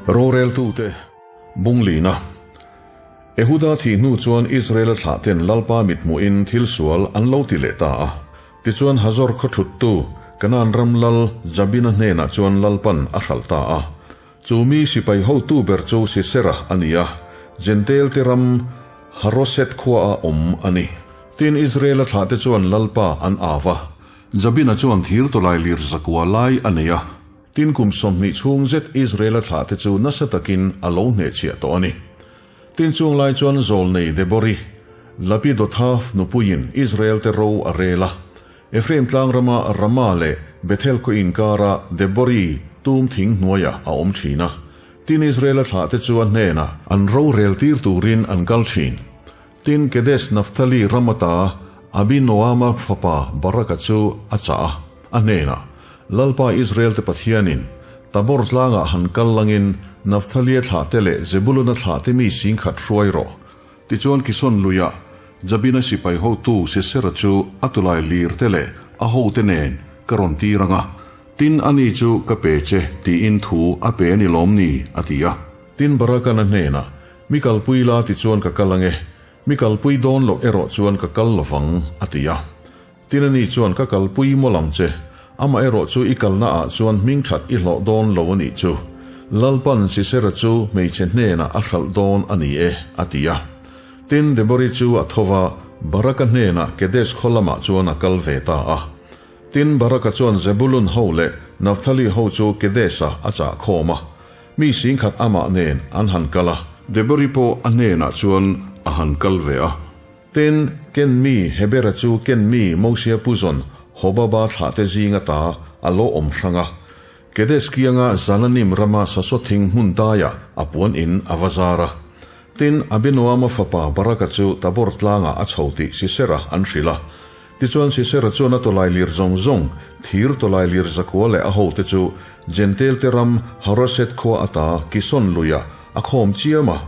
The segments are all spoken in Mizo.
Roreltute Bunglina Ehuda thih hnu chuan Israela thlahten Lalpa mithmuhin thil sual an lo ti leh ta a. Tichuan Hazor khaw thuttu Kanaan ram lal Jabina hnenah chuan Lalpan a hralh ta a. Chu mi sipai hotu ber chu Sisera a ni a, Jentail-te ram Haroset khuaah awm a ni. Tin, Israela thlahte chuan Lalpa an au a, Jabina chuan thir tawlai lir zakua lai a nei a. Tin, kum 20 chhung zet Israela thlahte chu nasa takin a lo hnehchhiah tawh a ni. Tin, chung lai chuan Zawlnei Debori, Lapidotha nupuiin Israel-te ro a rel a. Ephraim tlang rama Rama leh Bethel khaw inkara Debori tum thing hnuaiah a awm thin a. Tin, Israela thlahte chu a hnenah an rorel tir turin an kal thin. Tin, Kedesh Naphtali ram ata Abinoama fapa Baraka chu a chah a, a hnenah, Lalpa Israel-te Pathianin, Tabor tlangah han kal langin Naphtalia thlahte leh Zebuluna thlahte mi singkhat hruai rawh. Tichuan Kison luiah Jabina sipai hotu Sisera chu a tulai lirte leh a hote nen ka rawn tir ang a, tin ani chu ka pe che tiin thu a pe a ni lawm ni, a ti a. Tin Baraka'n a hnenah, Mi kalpui la tichuan ka kal ang e, mi kalpui dawn loh erawh chuan ka kal lovang, a ti a. Tin ani chuan ka kalpui mawlh ang che, amah erawh chu i kalna ah chuan hming that i hlawh dawn lo a nih chu. Lalpan Sisera chu hmeichhe hnenah a hralh dawn a ni e, a ti a. Tin Debori chu a tho va, Baraka hnenah Kedesh khaw lamah chuan a kal ve ta a. Tin Baraka chuan Zebulun ho leh Naphtali ho chu Kedesh-ah a chah khawm a. Mi singkhat amah nen an han kal a. Debori pawh a hnenah chuan a han kal ve a. Tin, Ken mi Hebera chu Ken mi Mosia puzawn Hobaba thlahte zinga ta a lo awm hrang a. Kedesh kianga Zananim rama sasaw thing hmun daiah a puan in a va zar a. Tin, Abinoama fapa Baraka chu Tabor tlangah a chho tih Sisera an hrilh a. Tichuan Sisera chuan a tawlai lir zawng zawng, thir tawlai lir zakua leh a hote chu Jentail-te ram Harosheth khua ata Kison luiah a khawm chiam a.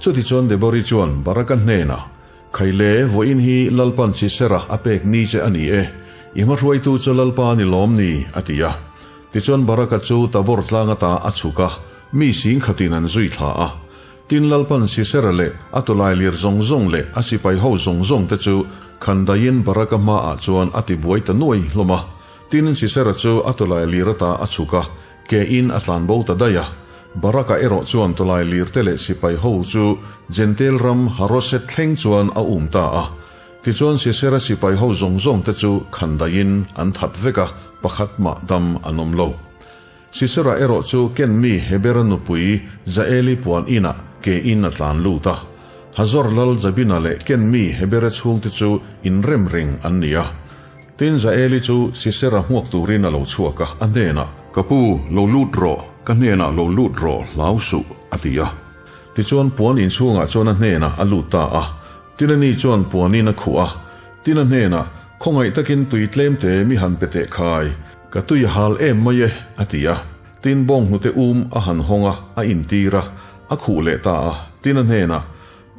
Chutichuan Debori chuan Baraka hnenah, Khaile, vawiin hi Lalpan Sisera a pek ni che a ni e, i hmahruaitu chu Lalpa ni lawm ni, a ti a. Tichuan Baraka chu Tabor tlang ata a chhuk a, mi singkhatin an zui thla a. Tin Lalpan Sisera leh a tawlai lir zawng zawng leh a sipai ho zawng zawng te chu khandaiin Baraka hmaah chuan a tibuai ta nuai hlawm a. Tin Sisera chu a tawlai lir ata a chhuk a, ke in a tlan bo ta daih a. Baraka erawh chuan tawlai lir te leh sipai ho chu Jentail ram Harosheth thleng chuan a um ta a. Tichuan Sisera sipai ho zawng zawng te chu khandaiin an that vek a, pakhat mah dam an awm lo. Sisera erawh chu Ken mi Hebera nupui Jaeli puan inah ke in a tlan lut a. Hazor lal Jabina leh Ken mi Hebera chhungte chu inrem reng an ni a. Tin Jaeli chu Sisera hmuak turin a lo chhuak a, a hnenah, Ka pu, lo lut rawh, ka hnenah lo lut rawh, hlau suh, a ti a. Tichuan puan inchhungah chuan a hnenah a lut ta a. Tin ani chuan puanin a khuh a. Tin a hnenah, Khawngaih takin tui tlemte mi han pe teh khai. Ka tui a hal em mai e, a ti a. Tin bawnghnute um a han hawng a, a intir a, a khuh leh ta a. Tin a hnenah,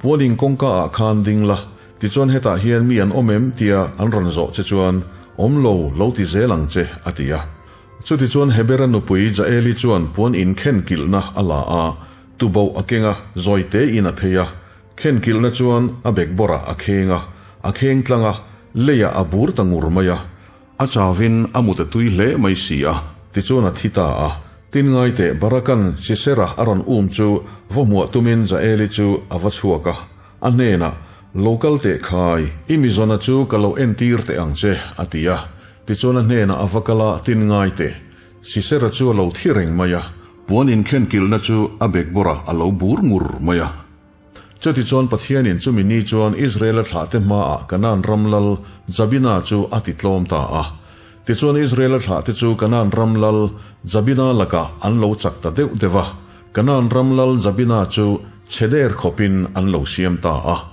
Puanin kawngka ah khan ding la, tichuan hetah hian mi an awm em? tia an rawn zawh che chuan, Awm lo, lo ti zel ang che, a ti a. Chutichuan Hebera nupui Jaeli chuan puan inkhen kilhna a la a, tuboh a keng a, zawi tein a phei a. Khen kilhna chuan a bekbawrah a kheng a, a kheng tlang a, leiah a bur ta ngur mai a. A chauhin a mut a tui hle mai si a, tichuan a thi ta a. Tin ngai teh Barakan Sisera a rawn um chu va hmuah tumin Jaeli chu a va chhuak a, a hnenah, Lo kal teh khai, i mizawna chu ka lo entir teh ang che, a ti a. Tichuan a hnenah a va kal a, tin ngai teh, Sisera chu a lo thi reng mai a, puan inkhen kilhna chu a bekbawrah a lo bur ngur mai a. Chutichuan Pathianin chumi ni chuan Israela thlahte hmaah Kanaan ram lal Jabina chu a ti tlawm ta a. Tichuan Israela thlahte chu Kanaan ram lal Jabina lakah an lo chak ta deuh deuh a, Kanaan ram lal Jabina chu chhe der khawpin an lo siam ta a.